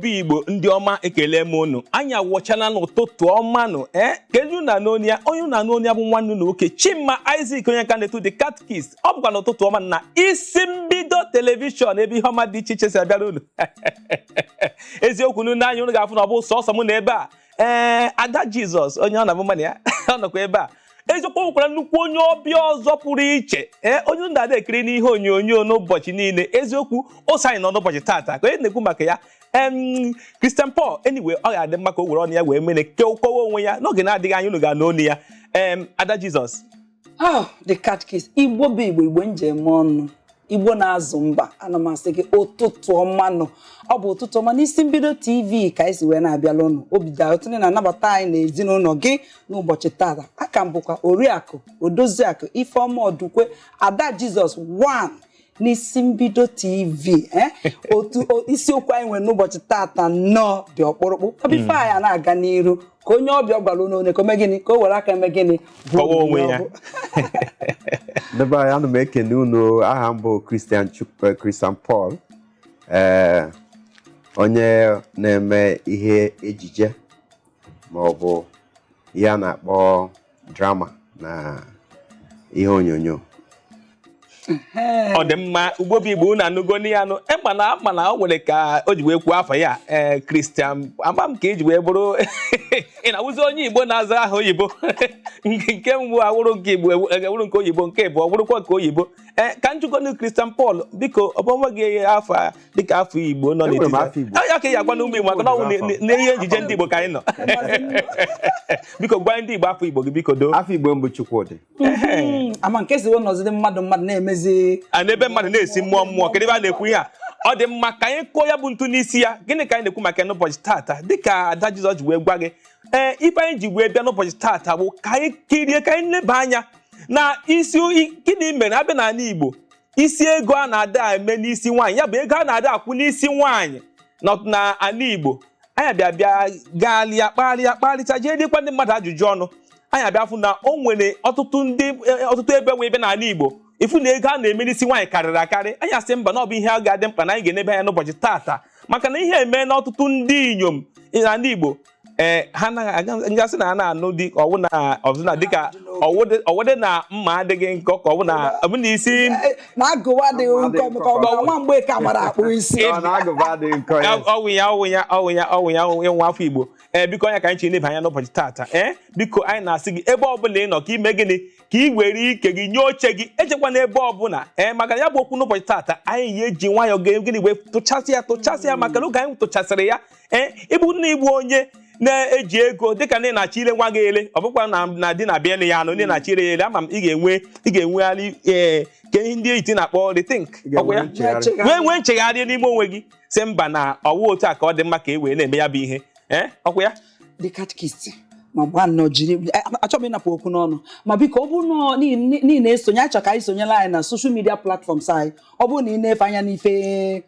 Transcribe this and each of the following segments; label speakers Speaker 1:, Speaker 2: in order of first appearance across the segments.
Speaker 1: Bụ Igbo ndị ọma, ekele m unu. Anyị awọchala n'ụtụtụ ọma nụ. Ee, kedu na n'onu ya? Onye na n'onu ya bụ nwanne unu nwoke, Chima Isaac, onye ka na-etu The Catechist. Ọ bụkwa n'ụtụtụ ọma na Isi Mbido Television, ebe ihe ọma dị iche iche si abịara unu. Eziokwu, unu n'anya unu ga-afụ na ọ bụ sọsọ mụ na ebe a. Ee, Ada Jizọs, onye ọ na-abụ mmanụ ya, ọ nọkwa ebe a. Eziokwu, nwekwara nnukwu onye ọbịa ọzọ pụrụ iche, ee, onye unu na-ada ekiri n'ihe onyonyo n'ụbọchị niile. Eziokwu, ose anyị nọ n'ụbọchị tata ka onye na-ekwu maka ya, Christian Paul. Anyway, ọ ga-adị mma ka o were ọnụ ya wee mere kọwa onwe ya. N'oge na-adịghị anya, unu ga-anụ olu ya. Ada Jizọs.
Speaker 2: Oh, The Catechist, Igbo bụ Igbo, Igbo njem ọnụ, Igbo na-azụ mba. Ana m asị gị ụtụtụ ọma nụ. Ọ bụ ụtụtụ ọma n'Isi Mbido TV ka anyị si wee na-abịala ụnụ. Obi dị ụtọ ndị na-anabata anyị na ezinụlọ gị n'ụbọchị tata. Aka m bụkwa Oriakụ Odoziakụ Ifeọma Ọdukwe, Ada Jizọs 1 n'Isi Mbido TV. Otu isiokwu anyị nwere n'ụbọchị tata nnọọ dị ọkpụrụkpụ. Before anyị na-aga n'iru, ka onye ọbịa gwara unu onye ka o mee gịnị, ka o were aka eme gịnị.
Speaker 1: Kọwaa onwe ya.
Speaker 3: Ndebe anyị, ana m ekene unu. Aha m bụ Christian Christian Paul, ee, onye na-eme ihe ejije ma ọ bụ ihe a na-akpọ drama na ihe onyonyo.
Speaker 1: Ọ dị mma. Ugbo bụ Igbo, unu anụgo n'ihe anụ ịma na ama na o nwere ka o ji wee kwuo afọ ya. Ee, Christian, ama m ka iji wee bụrụ ị na-awụzi onye Igbo na-aza aha oyibo. Nke mbụ awụrụ nke Igbo, ewuru nke oyibo, nke bụ ọ bụrụkwa nke oyibo. Ee, ka njikọ Christian Paul, biko, ọ bụ onwe gị afọ a dịka afọ Igbo nọ
Speaker 3: Enwere m
Speaker 1: n'etiti
Speaker 3: afọ Igbo.
Speaker 1: Ya ka ị agwa n'ụmụ Igbo, maka na ọ bụ n'ihe ejije ndị Igbo ka anyị nọ. Biko, gwa ndị Igbo afọ Igbo gị, biko, doo.
Speaker 3: Afọ Igbo m bụ Chukwudị.
Speaker 2: Ama nke si nọzide mmadụ mmadụ na-emezi.
Speaker 1: A n'ebe mmadụ na-esi mmụọ mmụọ, kedu ebe a na-ekwu ihe a? Ọ dị mma, ka anyị kụọ ya bụ ntu n'isi ya. Gịnị ka anyị na-ekwu maka ya n'ụbọchị tata? Dịka Ada Jizọs ji wee gwa gị, ee, ife anyị ji wee bịa n'ụbọchị tata bụ ka anyị kirie, ka anyị leba anya na isi gịnị mere abịa n'ala Igbo, isi ego a na-ada eme n'isi nwaanyị, ya bụ ego a na-ada akwụ n'isi nwaanyị na ala Igbo. Anyị abịa bịa gaalịa, kpagharịa, kparịta, jee dịkwa ndị mmadụ ajụjụ ọnụ. Anyị abịa fụ na o nwere ọtụtụ ndị, ọtụtụ ebe nwee ebe n'ala Igbo ifu na ego a na-eme n'isi nwaanyị karịrị akarị. Anyị asị mba, na ọ bụ ihe a ga-adị mkpa na anyị ga-enebe anya n'ụbọchị tata, maka na ihe eme na ọtụtụ ndị inyom n'ala Igbo, ee, ha anaghị ngasị na ha na-anụ di ọwụ na ọbụna dịka ọwụdị na mma adịghị nkọ, ka ọwụ na ọbụna isi
Speaker 2: Na agụwa adịghị nkọ, maka ọ bụ nwa mgbe ka mara akpụ isi.
Speaker 3: Ọ na-agụba adịghị nkọ ya.
Speaker 1: Ọwụ ya, ọwụ ya, ọwụ ya, ọwụ ya, ọwụ ya, afọ Igbo. Ee, biko, anya ka anyị chi neba anya n'ụbọchị tata. Ee, biko, anyị na-asị gị, ebe ọbụla ị nọ, ka ime gịnị? Ka ị were ike gị nye oche gị, echekwa n'ebe ọbụla. Ee, maka na ya bụ okwu n'ụbọchị tata, anyị ya eji nwayọọ ga gịnị wee tụchasị ya, tụchasị ya, maka na oge anyị tụchasịrị ya, ee, ịbụ na ịbụ onye na-eji ego dịka ndị na-achọ ire nwa gị ele, ọ bụkwa na di na-abịa ịlụ ya anụ, ndị na-achọ ire ya ele, ama m ị ga-enwe, ị ga-enwegharị, ee, ke ndị iti na-akpọ rethink. Ọkwa ya?
Speaker 3: Nchegharị.
Speaker 1: Nwee nchegharị n'ime onwe gị, sị mba, na ọwụ otu a ka ọ dị mma ka e wee na-eme ya bụ ihe. Ee, ọkwa ya?
Speaker 2: The Catechist, ma gbaa nnọọ jiri achọghị m ịnapụ okwu n'ọnụ, ma biko, ọ bụrụ na n'ihi na-esonye, achọ ka anyị sonyere anyị na social media platforms anyị. Ọ bụrụ na ị na-efe anya n'ife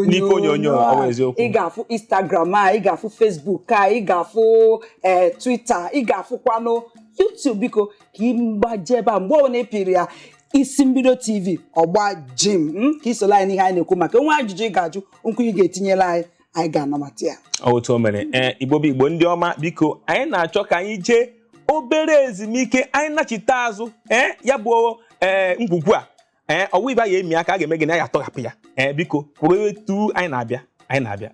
Speaker 1: n'ife onyonyo, ọ bụ eziokwu.
Speaker 2: Ị ga-afụ Instagram a, ị ga-afụ Facebook a, ị ga-afụ ee Twitter, ị ga-afụkwanụ YouTube. Biko, ka ị gbaje ebe a mgbe ọbụla ị pịrị ya Isi Mbido TV, ọgba jim ka ị soro anyị n'ihe anyị na-ekwu, maka onwe ajụjụ ị ga-ajụ, nkwu ị ga-etinyere anyị, anyị ga-anabata ya.
Speaker 1: Otu o mere. Ee, Igbo bụ Igbo ndị ọma, biko, anyị na-achọ ka anyị jee obere ezumike. Anyị nachite azụ, ee, ya bụ ee ngwugwu a, ee, ọwụ ibe a ga-emi aka a ga-eme gị na ya atọghapụ ya. Ee, biko, kwuru etu anyị na-abịa, anyị na-abịa.